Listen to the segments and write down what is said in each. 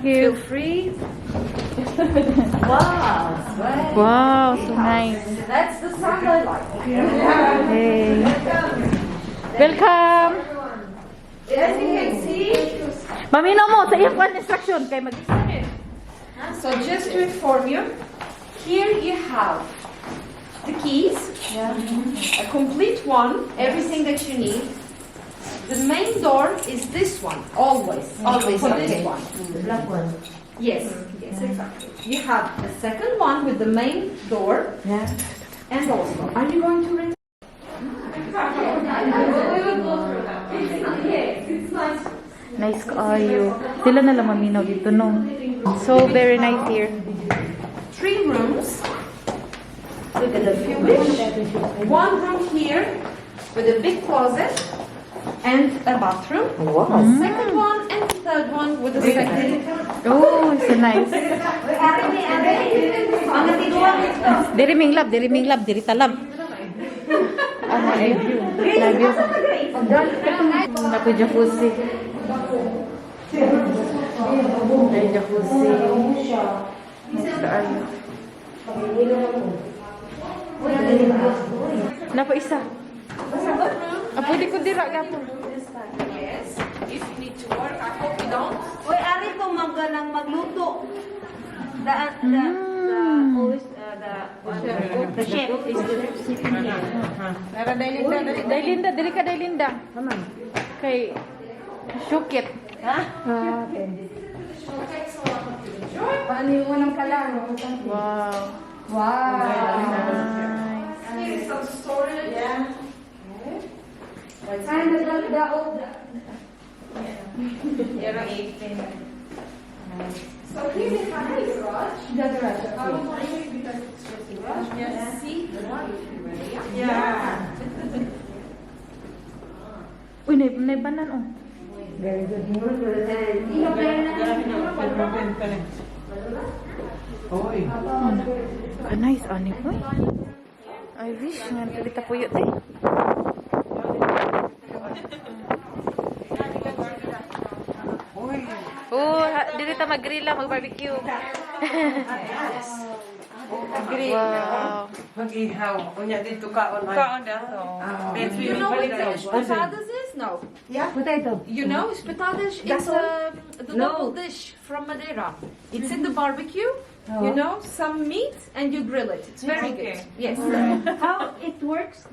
Feel You. Free. Wow. Wow, so nice. That's the sound I like. Hey. Welcome. As you can see, Paminaw mo sa iyang kwan instruction kay mag So just to inform you, here you have the keys, a complete one, everything that you need. The main door is this one, always, always for this one. The black one. Yes, exactly. You have a second one with the main door, and also, are you going to rent? We will go through that. It's not, yes, it's nice. Nice kaayo. Sila na lang maminaw dito, no? So very nice here. Three rooms. If you wish. One room here with a big closet and a bathroom. Wow. Second one and the third one with a second. Oh, so nice. Diri minglab, diri minglab, diri talab. Ah, ay view. Na view. Napo jacuzzi. Ay, jacuzzi. Nice kaayo. Napo isa. Ah, pwede ko dira gapon. Yes. If you need to work, I hope you don't. Uy, ari ko magalang magluto. The always the chef is sitting here. Dailinda, diri ka, Dailinda. Kay Shukit. Paano yung unang kalang? Wow. Wow. Nice. Here is some storage. Yeah. And the old So here we have the garage. The garage. I don't want to show you because it's just a garage. Yes. See the one if you're ready. Yeah. Uy, nay banan oh. Very good. Oy. Ka nice ani uy. I wish nga dili ta puyo te. Oy. Oh, dili ta mag-grill lang, mag-barbecue. Wow. Mag-ihaw. Unya dito kaon. Kaon na. You know what espetadas is? No. Yeah. Potato. You know, espetadas is the local dish from Madeira. It's in the barbecue. Some meat and you grill it. It's very good. Yes. How it works?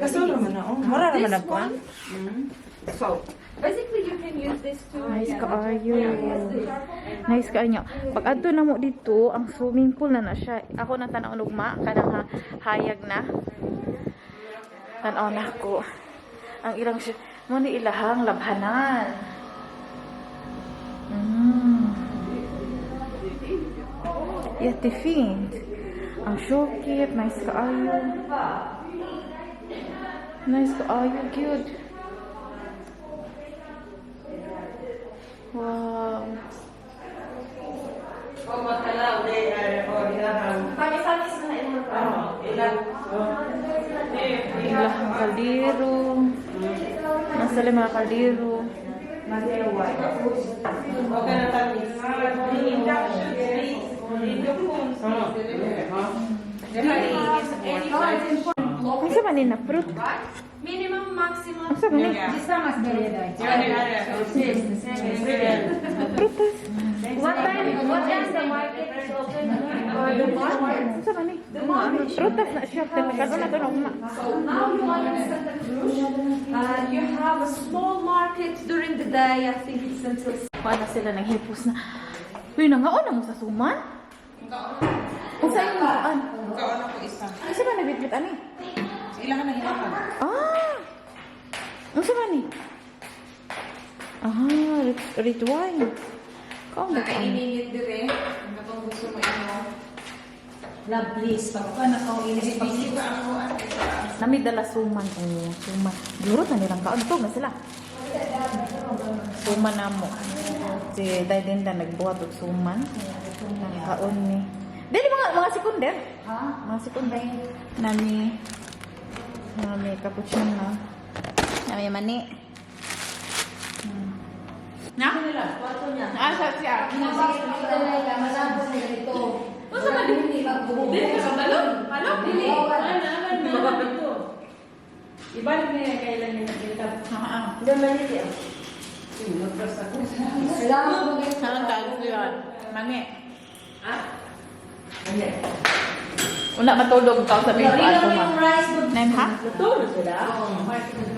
Gasol naman na. Oh. Mura naman This na kuan. one. So basically, you can use this to. Nice kaayo. Nice kaayo. Pag adto na mo dito, ang swimming pool na na siya. Ako na tan-aw ugma kanang hayag na. Tan-aw na ako. Ang ilang siya, mo ni ilahang labhanan. Jättefint. Ang köket, nice kaayo. Nice kaayo, cute. Wow. Oh, matalaw day ay oh ilahang. Oh, ilang. Ilahang kaldero. Nasa sila mga kaldero. Okay na tamis. Induction space. Oh. Ang sa man ni na fruit? Minimum, maximum. Ang sa man ni? Prutas. What time the market is open? Or the market? Ang sa man ni? Prutas na siya. Talaga na to na ugma. So now you are in Santa Cruz. You have a small market during the day. I think it's until Kuha na sila ng hipos na. Uy, nangaon na mo sa suman? Ang sa imong kuan? Kaon ako isa. Ang sa man nabitbit ani? Ilahan na hilahan. Ah! Ang sa man ni? Ah, red wine. Kaon ba ka? Ininit dire. Ano kung gusto mo imo? Love, please. Pagkuhan ako, inis pa. Busy pa ako ate. Nami dala suman. Oh, suman. Guro na nilang kaon to na sila. Suman na mo. Si Day Linda nagbuhat og suman. Ang kaon ni. Dili mga sekunder. Ha? Mga sekunder. Nami nami cappuccino. Nami mani. Na? Ah, sa siya. Unsa man dili ka kabalo? Halo? Dili. Ibalik niya kailan niya nakita. Ah, Doon niya. ah. Ang tawag ko yun. Mangi. Ah? Una matulog ka sa mga ato ma. Nen ha? Natulog sila?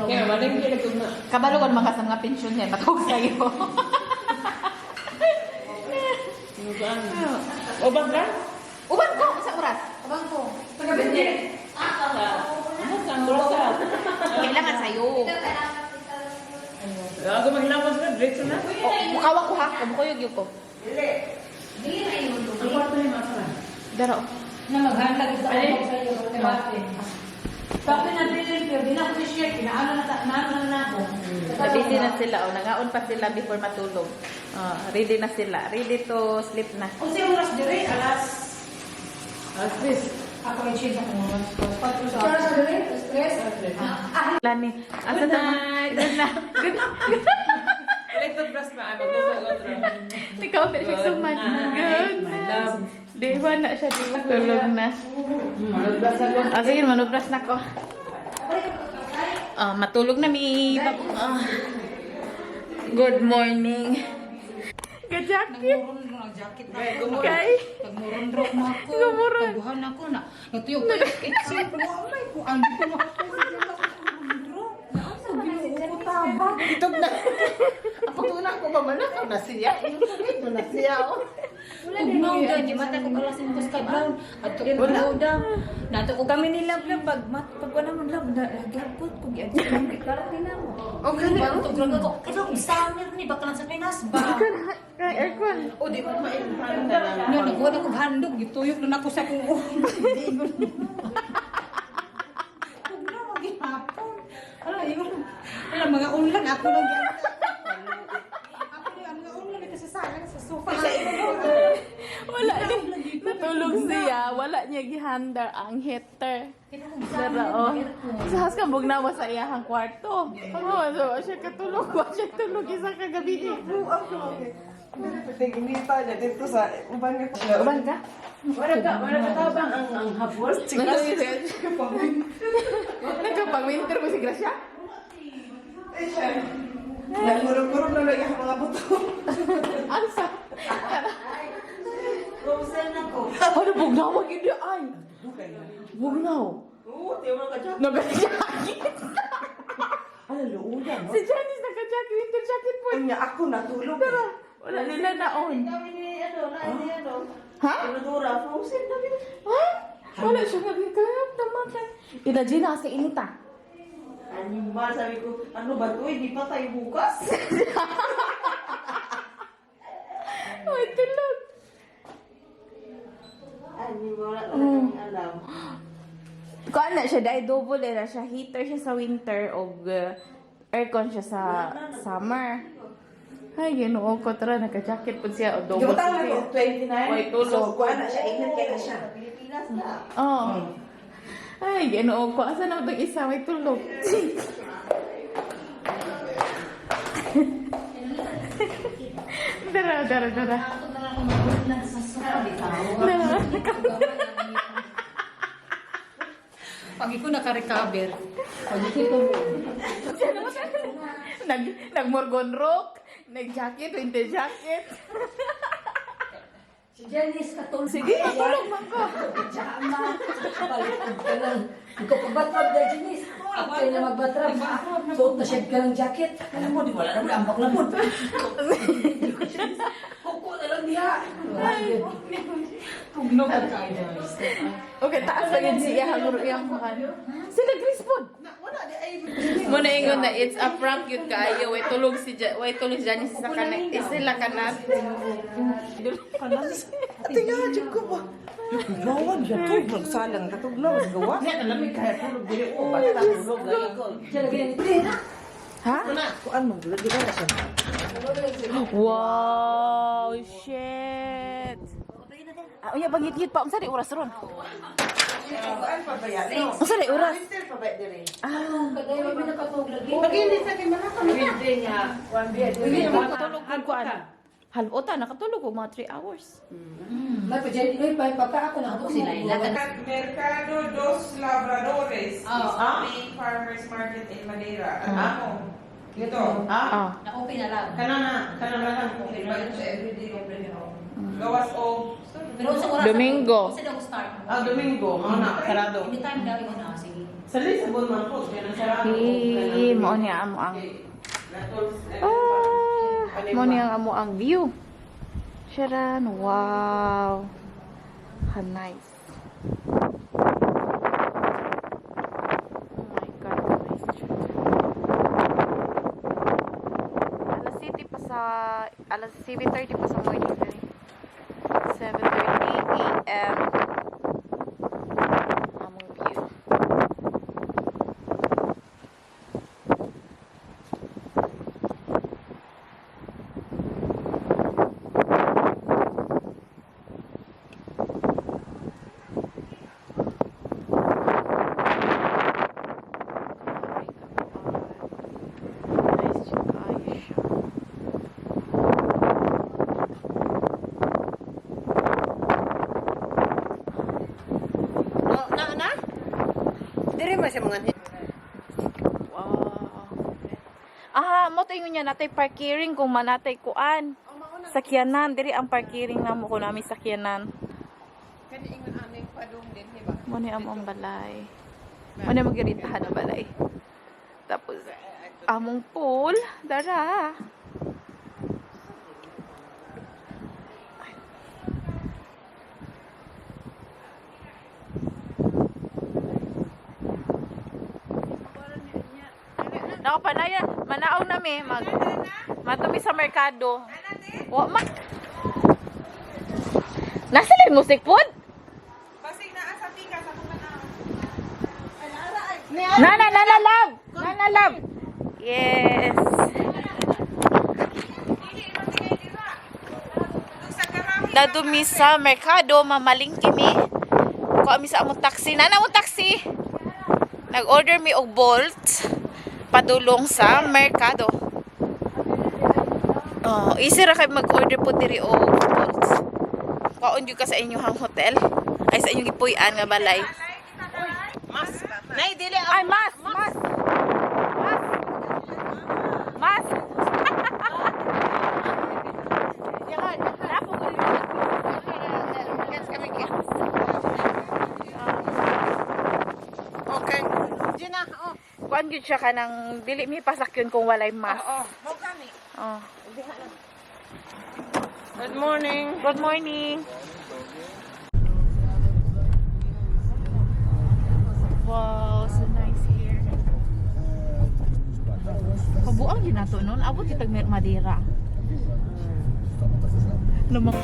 Kaya wala yung kinagugma. Kabalo ko naman ka sa mga pensyon niya. Matawag sa'yo. Uban ka? Uban ko sa oras. Ang oras. Kailangan sa'yo. Ako maghilamos na, diretso na. Oh, mukawa ko ha. Kabukuyog yun ko. Ang kwarto ni Masa. Daro. Na maghanda sa ako sa iyo debate. Tapos na bilin pero di na ko share kinaano na ta naano na ako. Busy na sila. Oh, nangaon pa sila before matulog. Oh, ready na sila. Ready to sleep na. Unsa yung oras dire? Alas Alas tres. Ako ay change akong oras. Patro sa Lani. Asa na? Good na. Good night. Electro brush pa, ano, gusto ko otro. Ikaw na siya suman. Good night. Di ba na siya? Di ba tulog na? Manubras ako. Ah, sige, manubras na ko. Ah, matulog na mi. Ah. Good morning. Ka-jacket. Murong jacket na ako. Kay. Pagmurundrok mo ako. Gumuron. Pagbuhan ako na. Natuyog ko. Itsin ko. Amay ko. Ang dito mo ako. Ginoo ko tabag. Itog na. Ang pagtunan ko ba manakaw na siya? Ito na siya, oh. Tugnaw daw. Di mata ko kalasin ko sa brown. At tugnaw daw. Nato ko Kami ni Love Love pag mat pag wala mo love na gapot ko gyud karon din na mo. Okay na. Tugnaw ko. Kasi kung summer ni baka lang sa Pinas ba? Kay aircon. O, di ba mailpan na lang? No, nagkuha na kong handog. Gituyok na ako sa kong ulo. Tugnaw maghihapon. Ala, yun. Ala, mga unlan. Ako lang yan. Ako lang, mga unlan. Ito sa salang, sa sofa. Wala ni. Natulog siya. Wala niya gihanda ang heater. Dara oh. Sa has ka bugnawa sa iyahang kwarto. Oh, so siya katulog, wa siya tulog isa ka gabi. Tingin niya dito sa uban ka. Uban ka? Wala ka tabang ang habol. Nagkapag-winter mo si Gracia? Eh, siya. Nagurog-gurog na lang ang mga buto. Ansa? Frozen ako. Ano, bugnawa gid ay. Bugnaw. Oo, di mo ka Naka-jacket. Ano, luulan, no? Si Janice naka-jacket, winter jacket po. Kanya ako natulog. Tara, wala nila naon. Kami ni, ano, na, ni, ano. Ha? Tinudura, frozen na yun. Ha? Wala siya nagkakap naman kay. Ila Gina sa inita. Animal, sabi ko, ano ba to? Hindi pa tayo bukas. Ay, tulog. Animal, wala talaga kaming alam. Kuan na siya dahil double era siya. Heater siya sa winter og aircon siya sa summer. Ay, Ginoo ko tara naka-jacket pud siya og double. Gibutang na ko, 29. Oy, tulog. So, kuha na siya, ingat kaya na siya. Pilipinas na. Oh. Ay, Ginoo ko. Asa na itong isa? May tulog. Dara, dara, dara. Ako na lang magulan sa sofa. Bitaw. Dara. Pag ikaw naka-recover, pag ikaw tulog. Nag, nagmorgon rock, nag-jacket, winter jacket. Si Janice katulog. Sige, matulog man ko. Pajama. Balik ka lang. Ikaw pagbatrab na Janice. Ako na magbatrab. Suot na siya ka ng jacket. Alam mo, di wala na mo. Ambak na mo. Kuko na lang diha. Tugnaw ka kayo. Okay, taas pa yun siya. Haguro iyang kuhan. Sila Chris pod. Wala, di ay. Muna ingon na it's a prank yun kaayo. Way tulog si way tulog si Janice sa kanak. Isila kanat. Ate nga, dyan ko ba? Tugnawan siya, tulog. Salang, katugnaw, sa gawa. Yan, alam mo, kaya tulog dili. O, basta tulog. Lagi ko. Ha? Kuan mo, lagi na siya. Wow, shit. Unya bangit-ngit pa unsa di oras ron? Unsa di oras? Kadayo may nakatulog lagi. Nakatulog ko kuan. Halota nakatulog ko mga 3 hours. May pa dyan, may pa pagka ako nakatulog sila. Mercado dos Labradores is the main farmers market in Madeira. Ano? Ito. Ah. Na-open na lang. Kana na lang. Okay, ba ito siya everyday open niya. Gawas o Pero sa oras. Domingo. Sa daw start. Ah, Domingo, mao na sarado. Anytime daw ikaw na sige. Sa Lisbon man po, kaya nang sarado. Hi, mao niya amo ang Ah, mao niya ang amo ang view. Sharan, wow. How nice. Oh my God, how nice jud. Alas 7 pa sa alas 7:30 pa sa morning diri. 7:30 a.m. Among view. Nice jud kaayo siya. Na na? Dire man siya mga Wow. Ah, mo to ingon niya natay parkiring kung manatay kuan. Sakyanan diri ang parkiring namo ko nami sakyanan. Kani ingon aning padung din, di ba? Mo ni among balay. Mo ni magiritahan na balay. Tapos among pool dara. Nako panaya, manaog na mi mag matumi sa merkado. Wa ma. Nasa lay music pod? Basig naa sa tika sa kung Na na na na love. Na na love. Yes. Dadumi sa merkado, mamalingki mi. Kuha mi sa among taxi. Nana among taxi. Nag-order mi og Bolt padulong sa merkado. Oh, easy ra kay mag-order po diri og Bolt. Kaon jud ka sa inyong hotel. Ay sa inyong gipuy-an nga balay. Mas. Nay dili Ay, mas! Mas! Mas! Mas! Napo ko rin. Okay. Gina, oh. Kuan gyud siya kanang dili mi pasakyon kung walay mas. Oh, mo kani. Oh. Good morning. Good morning. Wow, so nice here. Kabuang yun nato noon. Abot kitag Madeira. Lumang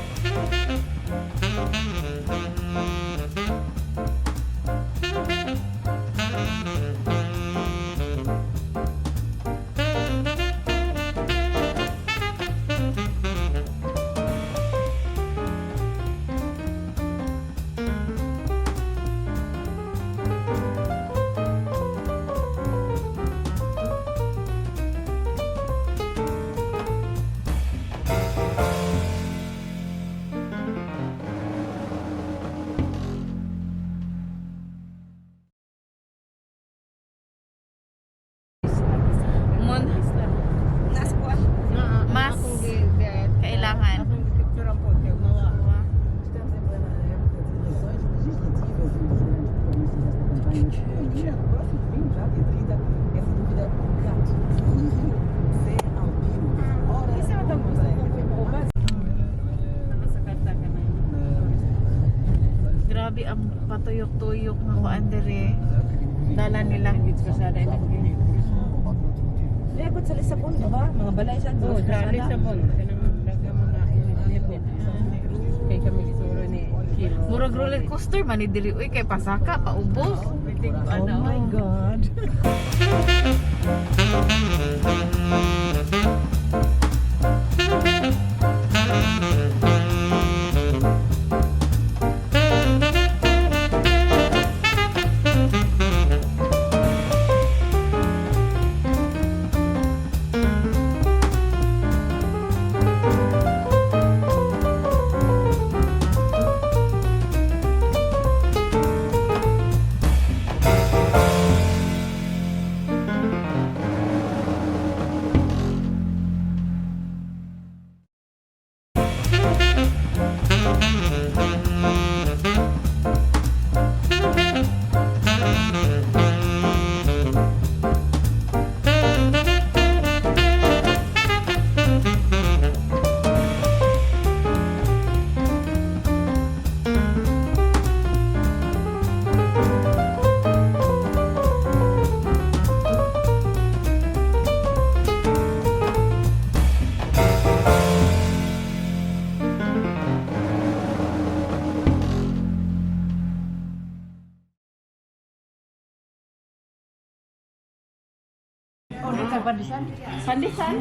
Mon mas kailangan. Grabe ang patuyok-tuyok nga kuan diri. Dala nila. Lebot sa Lisabon, ba? Mga balay sa oh, sa Lisabon. Kay kami gisuro ni Kim. Murag roller coaster man ni diri uy kay pasaka paubos. Oh my God. Pandesal? Pandesal?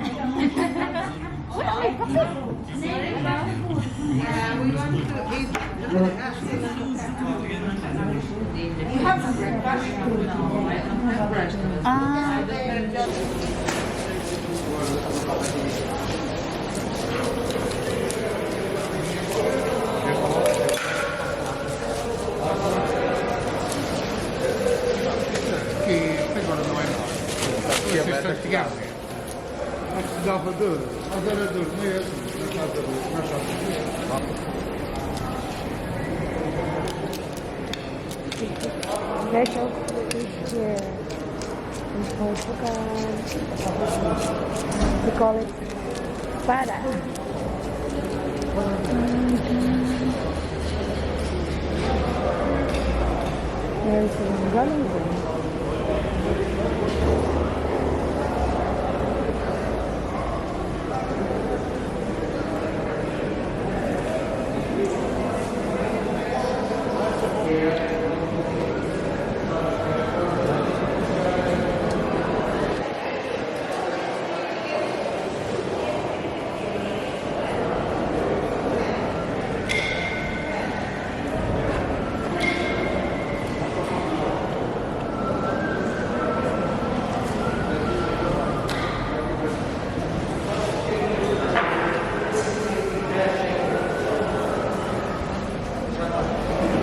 Wala kay kape. Ah. Che vengono 60 anni. Dava duro, mas era duro mesmo, na casa. Guys, so here in Portugal. We call it para. Meron silang galunggong.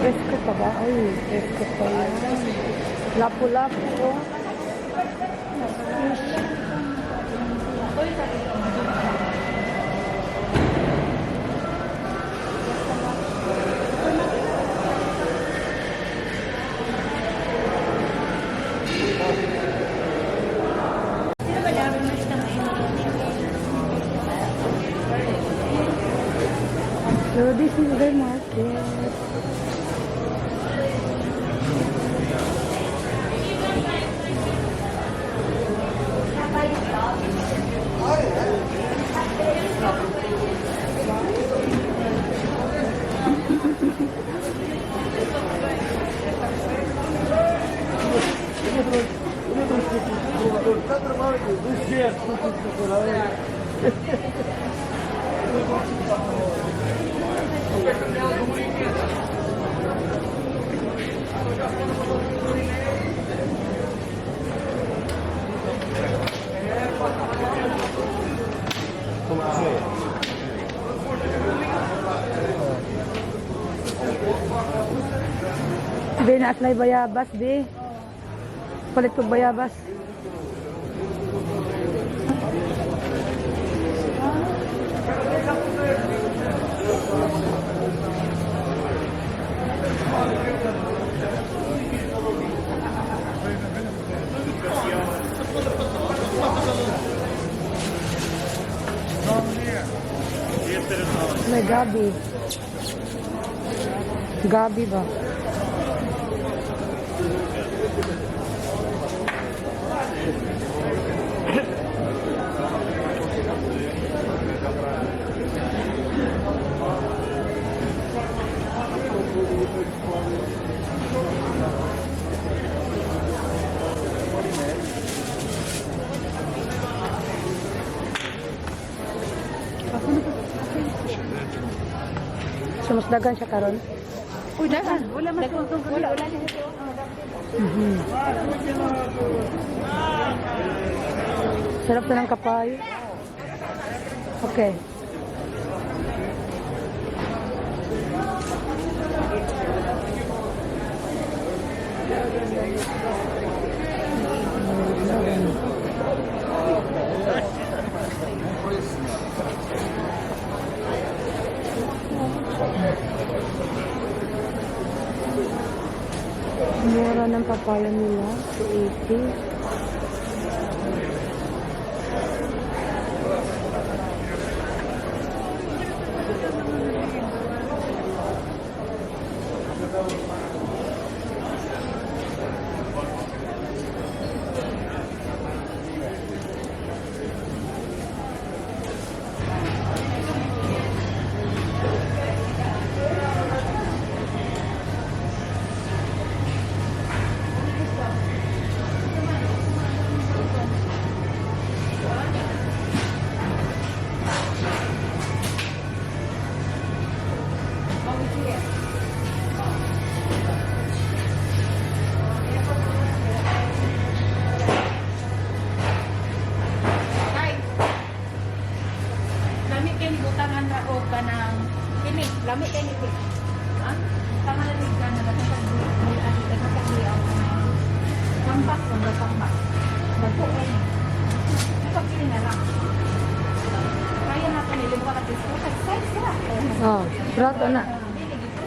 Presko pa ba? Ay, presko pa yan. Lapu-lapu, oh. Fish. So this is the market. Be, naas na bayabas, be. Palit ko bayabas. May gabi. Gabi ba? So, mas dagan siya karon. Uy, dagan. Wala mas wala wala niya. Sarap na ng kapay. Okay. Mura ng papaya nila, 280. BTS. Ay. Lami kay ni butangan ra og kanang kini, lami kay ni. Ha? Tama na ni kana na sa pag ang kampak o kampak. Dagko kay ni. Kapag kini na lang. Kaya na ni lima ka piso kay size ra. Oh, brato na. Dili gid ko.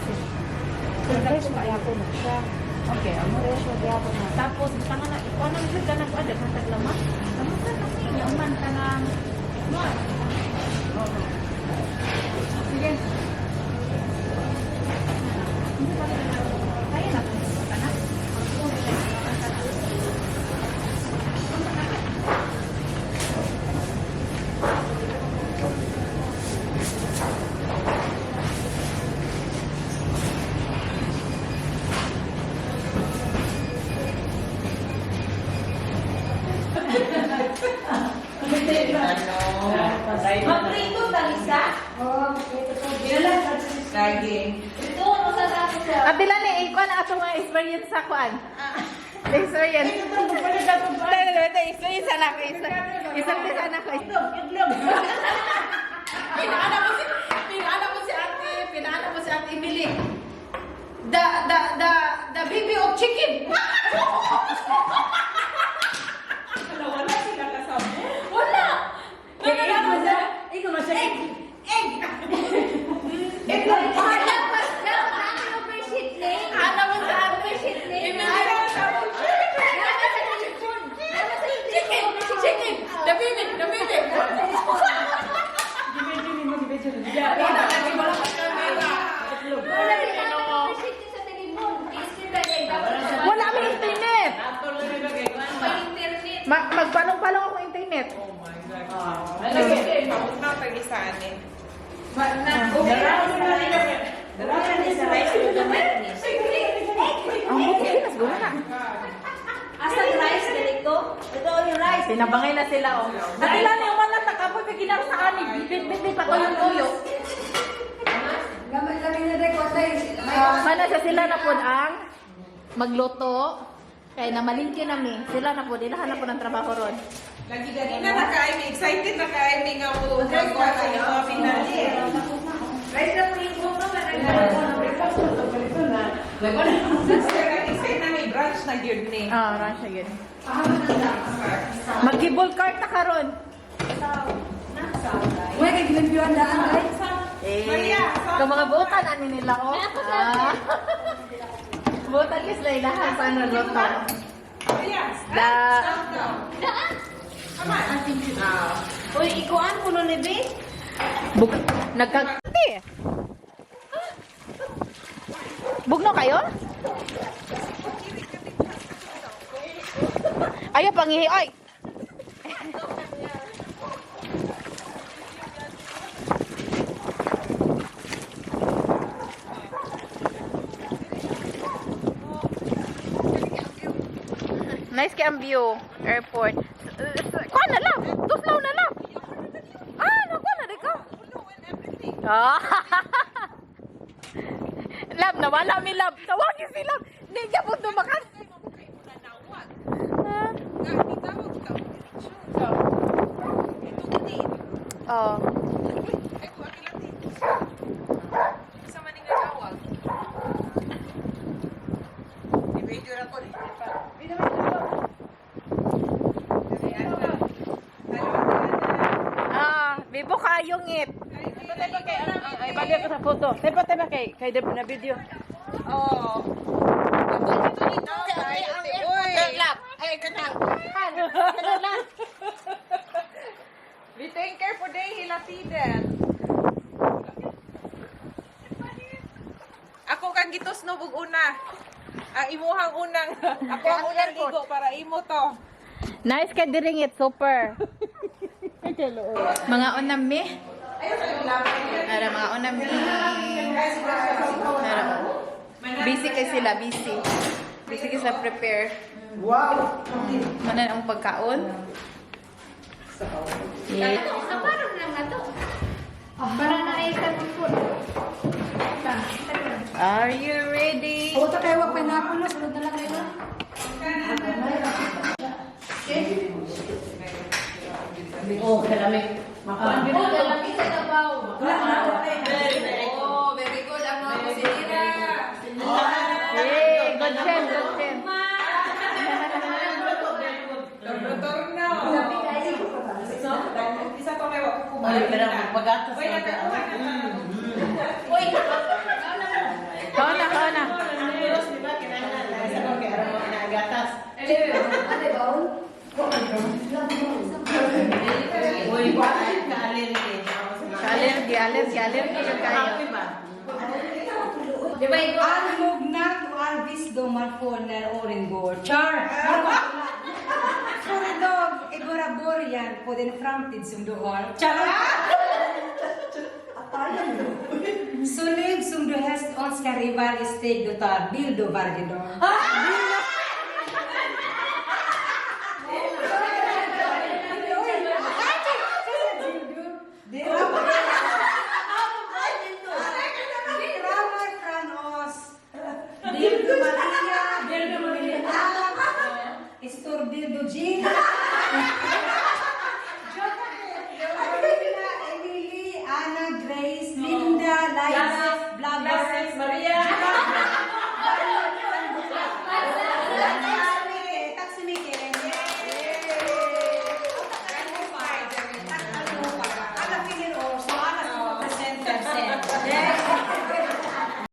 Fresh pa na siya. Okay, amo fresh pa na. Tapos butangan na ikaw nang jud kanang kuan daghan tag laman. Kamusta kasi nya uman kanang mo. Sige. Kaya na po na. Maprito talisa. Lagi. Ito, ano sa dati sa... Ate Lani, ikaw na atong mga experience sa kuan. Experience. Teka, experience na ako. Isang isa na ako. Itlog, itlog. Pinaana mo si Ate Emily. The baby of chicken. Wala sila kasama. Wala. Ikaw na siya. Egg. Dapat, dapat ang oversheet name. Ano mo sa Ate Oversheet name. Emily? Dapat sa lechon. Dapat sa lechon. Chicken, chicken. The baby, the baby. Wala lagi wala pa camera. Wala sila ang oversheet yun sa telepon. Wala may internet. May internet. Magpalong-palong ako internet. Oh my God. Lagi, pamukha tag-isaan eh. Ang buti na siguro na. Asa rice ganito? Ito yung rice. Pinabangay na sila oh. Ate Lani, wala ta kapoy kay ginang sa ani. Bit bit bit pa toyo. Lami na dek ko. Mana sa sila na pod ang magluto. Kay na malingki nami. Sila na pod ilahan na pod ang trabaho ron. Lagi gani na nakaay mi excited na kaay mi nga mo magkuha sa imo finale. Rice na po yung buko. Excited na may branch na gyud ni. Ah, ron siya yun. Magkibol cart na karon. Uy, kay gilimpyuan daan ay. Eh, Maria, kung mga buotan ani nila oh. Ah. Buotan is sila ilahan sa ano luto. Maria, Da stop daw. Come on. Uy, ikuan ko nun, eh, Bug nagka Ate! Bugno kayo? Ayaw pangihi ay. Nice kay ang view, airport. Kuha na lang, tuslaw na lang. Ah, nakuha na di ka. Ah. Lab, nawala mi lab. Tawagin si lab. Hindi niya po tumakas. Ah. Nga, gitawag ka og diretso. Ito gani. Oh. Ay, kuha kila dito. Sa maning natawag. I-video ra ko dito pa. Ah, bibo kayong it. Ay, bagay ko sa photo. Tepa, tepa kay kay Deb na video. Oo. Dito dito. Ay, uy. Ay, kanang. Vi tänker på dig hela tiden. Ako kang gitusnob og una. Ang imuhang unang. Ako ang unang ligo para imo to. Nice ka diring it, super. Mga unam mi. Ara, mga unam mi. Ara. Busy kay sila, busy. Busy kay sila prepare. Wow! Manan ang pagkaon. Yeah. Sa parang lang na to. Para na ay sa food. Are you ready? O, ta kayo wag pineapple na. Sunod na lang kayo. Oh, kalami. Oh, lalaki sa Davao. Wala na. Oh, very good ang mga kusinira. Hey, good chef, good chef. Ay, pero pagatas na ka. Uy, Kaon na, kaon na. Ate, baon? Uy, bakit ka allergy? Allergy, allergy, allergy yung kayo. Di ba ikaw? Almugna to Alvis do Marfoner Orengo. Char! För idag är bara början på den framtid som du har. Char! Så lev som du helst önskar i varje steg du tar. Bild du varje dag.